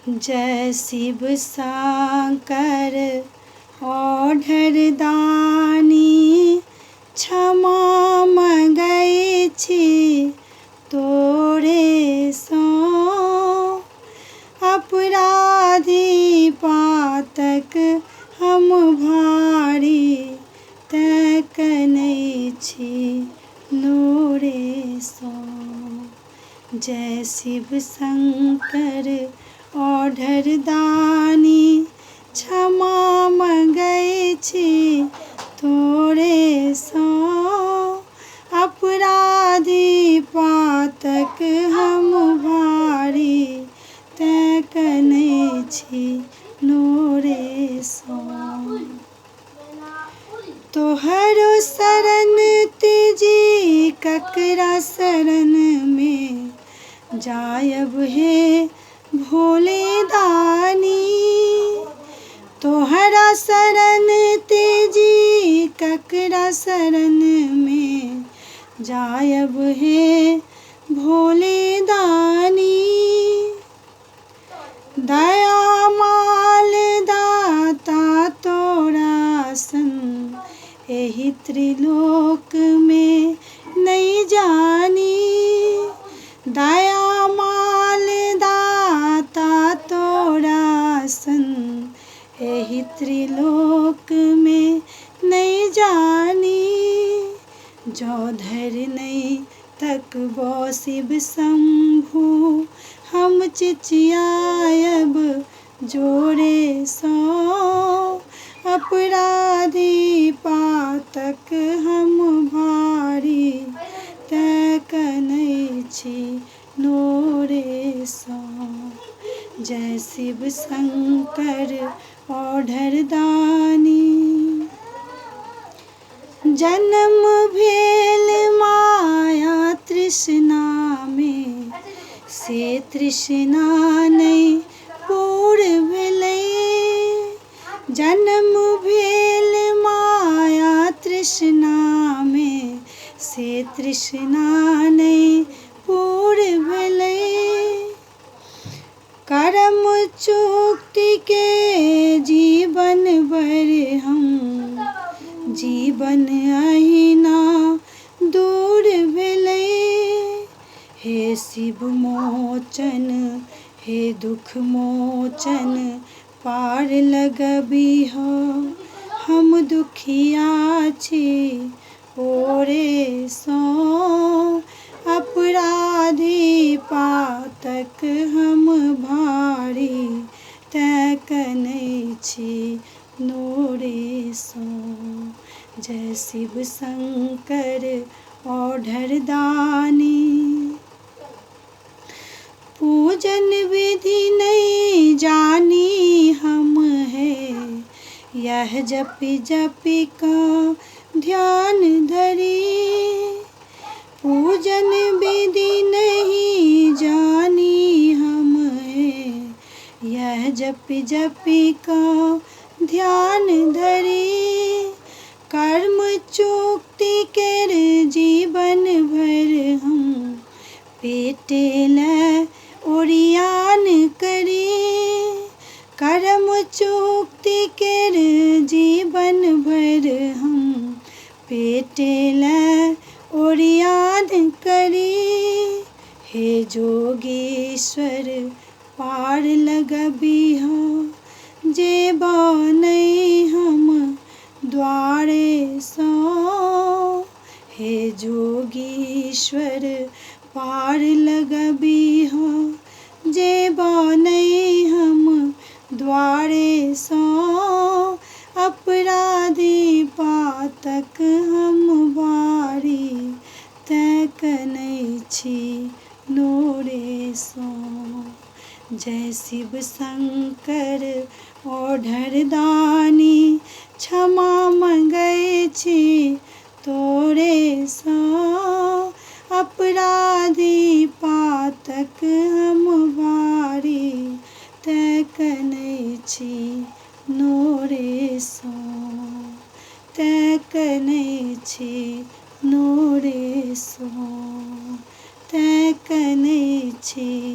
जय शिव शंकर औढर दानी, क्षमा मँगै छी तोरे सँ। अपराधी पातक हम भारी, तैं कनै छी नोरे सँ। जय शिव शंकर औढर दानी, क्षमा मँगै छी तोरे सँ। अपराधी पातक हम भारी, तैं कनै छी नोरे सँ। तोहरो शरण तिजी ककरा शरण में जायब हे भोले दानी। तोहरा शरण तेजी ककरा शरण में जायब हे भोले दानी। दया माल दाता तोरा सन एहि त्रिलोक में नहीं जानी। दया माल दाता तोरा सन एहि त्रिलोक में नहीं जानी। जौ धरि नहि तकबौ शिव शंभु, हम चिचियायब जोरे सँ। अपराधी पातक हम भारी, तैं कनै छी नोरे सँ। जय शिव शंकर औढर दानी। जन्म भेल माया तृष्णा में, से तृष्णा नहि पूर भेलै। जन्म भेल माया तृष्णा में, से तृष्णा नहि पूर भेलै। कर्म चुक्ति के जीवन भर हम, जीवन अहिना दूर भेलै। हे शिव मोचन हे दुख मोचन, पार लगबिह हम दुखिया छी ओरे सँ। अपराधी पातक हम भारी, तैं कनै छी नोरे सँ। जय शिव शंकर औढर दानी। पूजन विधि नहीं जानी हम है, यह जपि जपि का ध्यान धरी। पूजन विधि नहीं जानी हम है, यह जपि जपि का ध्यान धरी। कर्म चुक्ति केर जीवन भर हम, पेटे लै ओरियान करी। कर्म चुक्ति केर जीवन भर हम, पेटे लै ओरियान करी। हे जोगीश्वर पार लगबिह, जे बनै हम द्वारे सँ। हे जोगीश्वर पार लगबिह, जे बनै हम द्वारे सँ। अपराधी पातक हम भारी, तैं कनै छी नोरे सँ। जय शिव शंकर औढर दानी, क्षमा मँगै छी तोरे सँ। अपराधी पातक हम भारी, तैं कनै छी नोरे सँ। तैं कनै छी नोरे सँ। तैं कनै छी